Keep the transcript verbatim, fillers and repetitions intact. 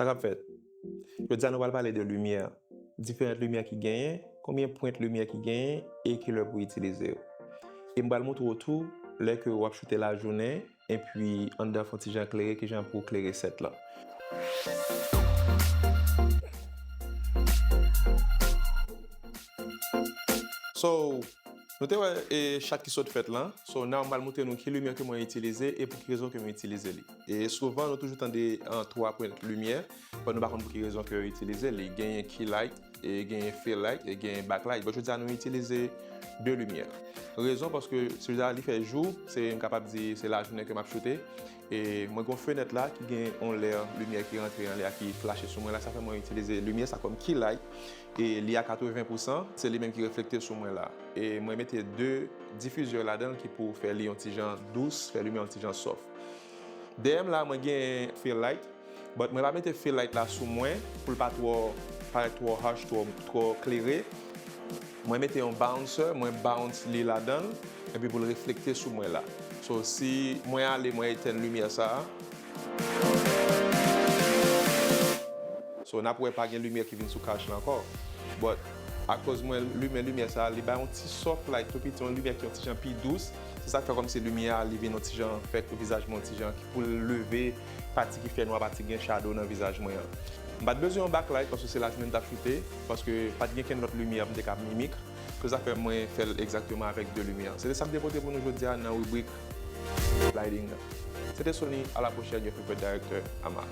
Sa k ap fèt? Jodi a nou pral pale de limyè. Diferan limyè ki genyen, konbyen pwent limyè ki genyen e kilè pou itilize yo. E m pral montre w tou lè ke w ap choute lajounen epi anndan fè yon ti jan klere, kijan pou w klere sèt lan. So, nou te wè e chat ki sot fèt lan. So, now m pral montre nou ki limyè ke mwen itilize e pou ki rezon ke mwen itilize li. E souvan, nou toujou tande an twa pwent limyè, but nou pa konn pou ki rezon ke yo itilize li. Genyen key light, e genyen fill light, e genyen backlight. But jodi a, nou itilize de limyè. Rezon, paske si jodi a li fè jou, se, m kapab di, se lajounen ke m ap choute. E mwen gen yon fenèt la ki gen yon lè limyè ki rantre anlè a ki flache sou mwen la. Sa fè mwen itilize limyè sa kòm key light. E li a katreven pousan, se li menm ki reflekte sou mwen la. E mwen mete de difizè ladan l ki pou fè li yon ti jan dous, fè limyè yon ti jan soft. Dèyè m la, mwen gen fill light, but mwen pa mete fill light la sou mwen pou l pa twò parèt twò harsh, twò, twò klere. Mwen mete yon bouncer, mwen bounce li ladan l, epi pou l reflekte sou mwen la. So, si mwen ale, mwen etèn limyè sa a. So, n ap wè pa gen limyè ki vin sou kach la ankò. But, akoz mwen limen limyè sa a, li bay yon ti soft light tou piti, yon limyè ki yon ti jan pi dous. Se sa k fè kòmsi limyè a, li vin yon ti jan fè vizaj mwen yon ti jan ki pou l leve pati ki fè nwa, pati ki gen shadow nan vizaj mwen an. M pa t bezwen yon backlight paske se lajounen m t ap choute, paske pa t gen kenn lòt limyè m te ka mimik. Se sa k fè mwen fè l egzakteman avèk de limyè. Se te sa m te pote pou nou jodi a nan ribrik lighting nan. Se te Sony, à la prochaine, your favorite director, Amar.